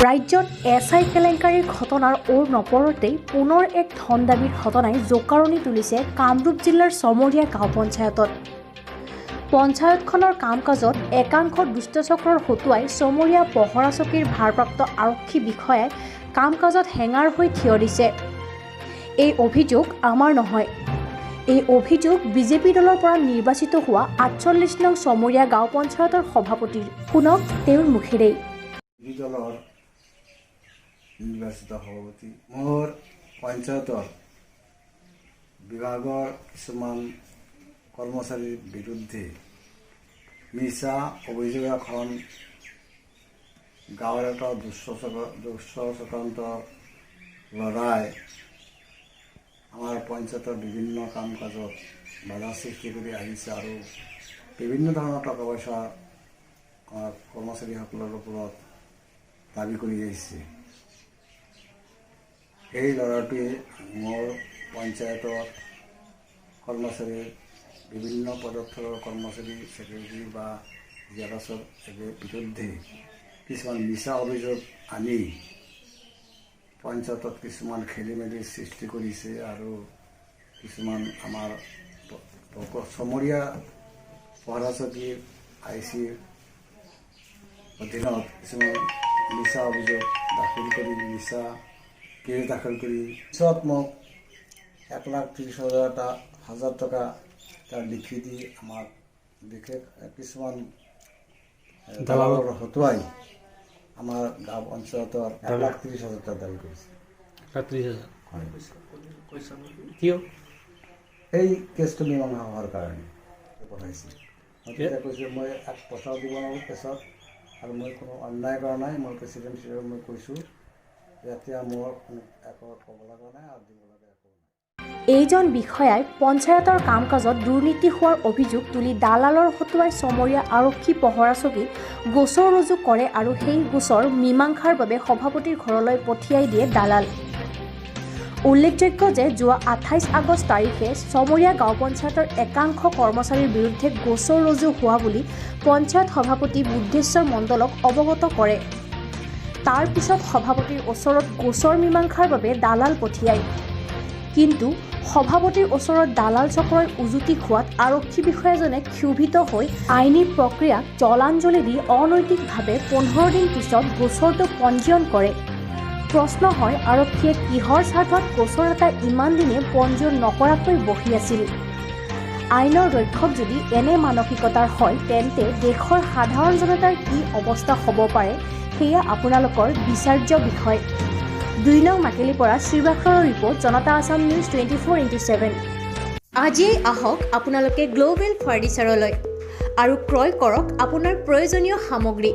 ৰাজ্যত S I কেলেংকাৰীৰ ঘটনাৰ ওৰ নপৰোঁতেই পুনৰ এক ধন দাবীৰ ঘটনাই জোকাৰণি তুলিছে কামৰূপ জিলাৰ ছমৰীয়া গাঁও পঞ্চায়তত। পঞ্চায়তখনৰ কাম কাজত একাংশ দুষ্টচক্ৰৰ হতুৱাই ছমৰীয়া পহৰা চকীৰ ভাৰপ্ৰাপ্ত আৰক্ষী বিষয়াই কাম কাজত হেঙাৰ হৈ থিয় দিছে। এই অভিযোগ আমাৰ নহয়, এই অভিযোগ বিজেপি দলৰ পৰা নিৰ্বাচিত হোৱা 48 নং ছমৰীয়া গাঁও পঞ্চায়তৰ সভাপতিৰ। শুনক তেওঁৰ মুখেৰেই। বিৰোধী দলৰ নিৰ্বাচিত সভাপতি, মোৰ পঞ্চায়তৰ বিভাগৰ কিছুমান কৰ্মচাৰীৰ বিৰুদ্ধে মিছা অভিযোগ এখন গাঁৱৰ এটা দুষ্ট চক্ৰান্ত ল'ৰাই আমাৰ পঞ্চায়তৰ বিভিন্ন কাম কাজত বাধা সৃষ্টি কৰি আহিছে আৰু বিভিন্ন ধৰণৰ টকা পইচা আমাৰ কৰ্মচাৰীসকলৰ ওপৰত দাবী কৰি আহিছে। সেই ল'ৰাটোৱে মোৰ পঞ্চায়তৰ কৰ্মচাৰীৰ, বিভিন্ন পদস্থৰ কৰ্মচাৰী, ছেক্ৰেটাৰী বা জেৰক্সৰ বিৰুদ্ধে কিছুমান মিছা অভিযোগ আনি পঞ্চায়তত কিছুমান খেলি মেলি সৃষ্টি কৰিছে আৰু কিছুমান আমাৰ ছমৰীয়া পহৰা চকীৰ আই চিৰ অধীনত কিছুমান মিছা অভিযোগ দাখিল কৰি, মিছা কেছ দাখিল কৰি পিছত মোক 1,30,000 এটা হাজাৰ টকা তাৰ লিখি দি আমাক বিশেষ কিছুমান দালালৰ হতুৱাই আমাৰ গাঁও পঞ্চায়তৰ 1,30,000 টকা দাবী কৰিছে। 1,30,000? হয়। কিয়? এই কেছটো মীমাংসা হোৱাৰ কাৰণে পঠাইছে। মই তেতিয়া কৈছোঁ, মই এক পইচাও দিব নোৱাৰোঁ কেছত আৰু মই কোনো অন্যায় কৰা নাই। মই প্ৰেচিডেণ্ট মই কৈছোঁ, এতিয়া মোৰ কোনো একো ক'ব লগা নাই আৰু দিব লগা একো নাই। এইজন বিষয়াই পঞ্চায়তৰ কাম কাজত দুৰ্নীতি হোৱাৰ অভিযোগ তুলি দালালৰ হতুৱাই ছমৰীয়া আৰক্ষী পহৰা চকীত গোচৰ ৰুজু কৰে আৰু সেই গোচৰ মীমাংসাৰ বাবে সভাপতিৰ ঘৰলৈ পঠিয়াই দিয়ে দালাল। উল্লেখযোগ্য যে যোৱা 28 আগষ্ট তাৰিখে ছমৰীয়া গাঁও পঞ্চায়তৰ একাংশ কৰ্মচাৰীৰ বিৰুদ্ধে গোচৰ ৰুজু হোৱা বুলি পঞ্চায়ত সভাপতি বুদ্ধেশ্বৰ মণ্ডলক অৱগত কৰে। তাৰ পিছত সভাপতিৰ ওচৰত গোচৰ মীমাংসাৰ বাবে দালাল পঠিয়ায়। কিন্তু সভাপতিৰ ওচৰত দালাল চক্ৰই উজুতি খোৱাত আৰক্ষী বিষয়াজনে ক্ষোভিত হৈ আইনী প্ৰক্ৰিয়াক জলাঞ্জলি দি অনৈতিকভাৱে 15 দিন পিছত গোচৰটো পঞ্জীয়ন কৰে। প্ৰশ্ন হয়, আৰক্ষীয়ে কিহৰ স্বাৰ্থত গোচৰ এটা ইমান দিনে পঞ্জীয়ন নকৰাকৈ বহি আছিল? আইনৰ ৰক্ষক যদি এনে মানসিকতাৰ হয়, তেন্তে দেশৰ সাধাৰণ জনতাৰ কি অৱস্থা হ'ব পাৰে, সেয়া আপোনালোকৰ বিচাৰ্য বিষয়। 2 নং মাকেলিৰ পৰা শ্ৰীবাসৰৰ ৰিপৰ্ট, জনতা আছাম নিউজ 24x7। আজিয়েই আহক আপোনালোকে গ্ল'বেল ফাৰ্ণিচাৰলৈ আৰু ক্ৰয় কৰক আপোনাৰ প্ৰয়োজনীয় সামগ্ৰী।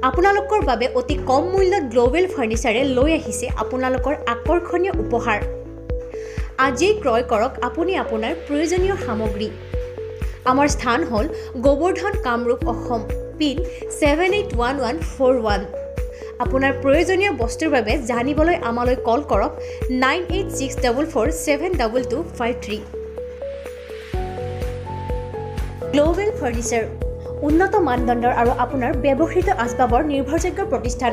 আপোনালোকৰ বাবে অতি কম মূল্যত গ্ল'বেল ফাৰ্ণিচাৰে লৈ আহিছে আপোনালোকৰ আকৰ্ষণীয় উপহাৰ। আজিয়েই ক্ৰয় কৰক আপুনি আপোনাৰ প্ৰয়োজনীয় সামগ্ৰী। আমাৰ স্থান হ'ল গোবৰ্ধন, কামৰূপ, অসম, পিন 781141। আপোনাৰ প্ৰয়োজনীয় বস্তুৰ বাবে জানিবলৈ আমালৈ কল কৰক 9864472253। গ্ল'বেল ফাৰ্ণিচাৰ, উন্নত মানদণ্ডৰ আৰু আপোনাৰ ব্যৱহৃত আচবাবৰ নিৰ্ভৰযোগ্য প্ৰতিষ্ঠান।